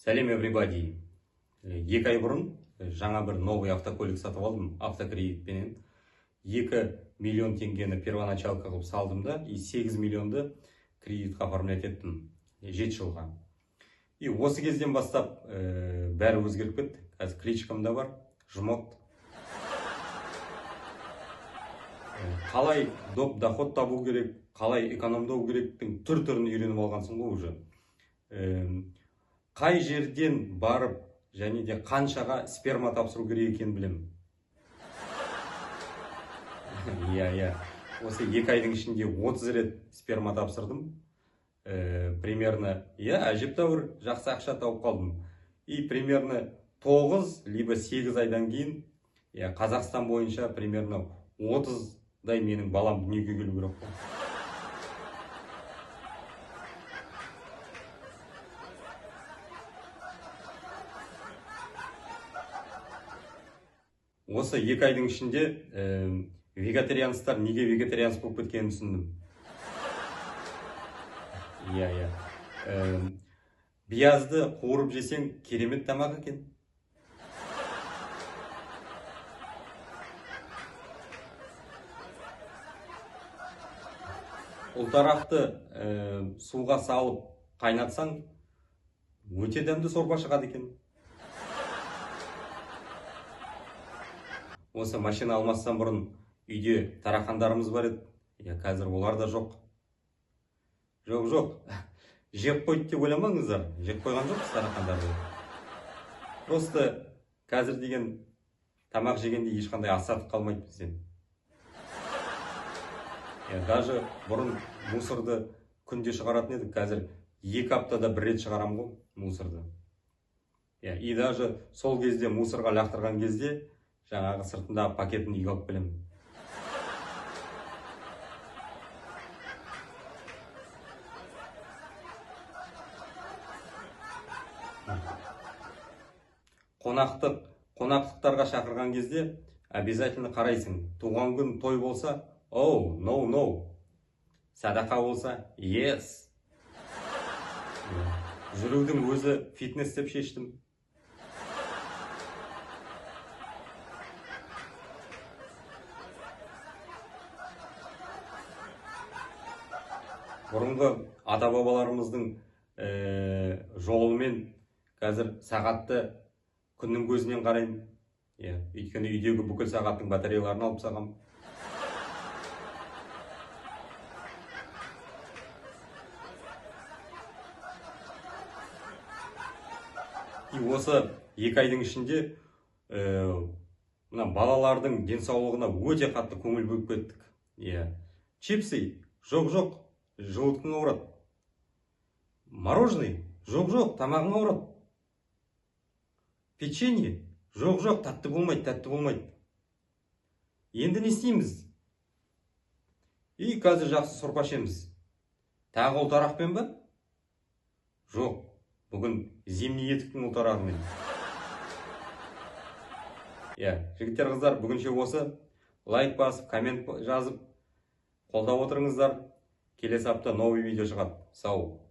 Сәлем, everybody. 2 ай бұрын жаңа бір новый автокөлік сатып алдым автокредитпенен. 2 миллион теңгені первоначалка қылып салдым да, и 8 миллионды кредитқа оформлять еттім 7 жылға. И осы кезден бастап бәрі өзгеріп кетті. Қазір кличкам да бар: Жмот. Қалай доп доход табу керек, қалай экономдау керектің түр түрін үйреніп алғансың ғой уже. Қай жерден барып және де қаншаға сперма тапсыру керек екенін білемін. Иә, осы 2 айдың ішінде 30 рет сперма тапсырдым примерно. Иә, әжептәуір жақсы ақша тауып қалдым. И примерно 9 либо 8 айдан кейін, иә, Қазақстан бойынша примерно 30-дай менің балам дүниеге келу керек қой. Осы 2 айдың ішінде вегетарианецтар неге вегетарианец болып кеткенін түсіндім. Иә, биязды қуырып жесең, керемет тамақ екен. Ұлтарақты суға салып қайнатсаң, өте дәмді сорпа шығады екен. Осы машина алмастан бұрын үйде тарақандарымыз бар еді. Иә, қазір олар да жоқ. Жоқ, жеп қойды деп ойламаңыздар, жеп қойған жоқпыз тарақандарды. Просто қазір деген тамақ жегенде ешқандай остаток қалмайды бізден. Иә, даже бұрын мусорды күнде шығаратын едік, қазір 2 аптада бір рет шығарамын ғой мусорды. Иә, и даже сол кезде мусорға лақтырған кезде жаңағы сыртындағы пакетін үйге алып келемін. Қонақтықтарға шақырған кезде обязательно қарайсың: туған күн, той болса, оу, no, no, садақа болса, yes. Жүрудің өзі фитнес деп шештім. Бұрынғы ата бабаларымыздың жолымен қазір сағатты күннің көзінен қараймын. Иә, өйткені үйдегі бүкіл сағаттың батареяларын алып тастағанмын. И осы 2 айдың ішінде мына балалардың денсаулығына өте қатты көңіл бөліп кеттік. Иә, чипсы жоқ, жоқ, желудкың ауырады. Мороженое жоқ, жоқ, тамағың ауырады. Печенье жоқ, жоқ, тәтті болмайды, тәтті болмайды. Енді не істейміз? И қазір жақсы сорпа ішеміз. Тағы ұлтарақпен ба? Жоқ, бүгін зимний етіктің ұлтарағымен. Иә, жігіттер, қыздар, бүгінше осы. Лайк басып, коммент жазып, қолдап отырыңыздар. Келесі апта новый видео шығады. Сау.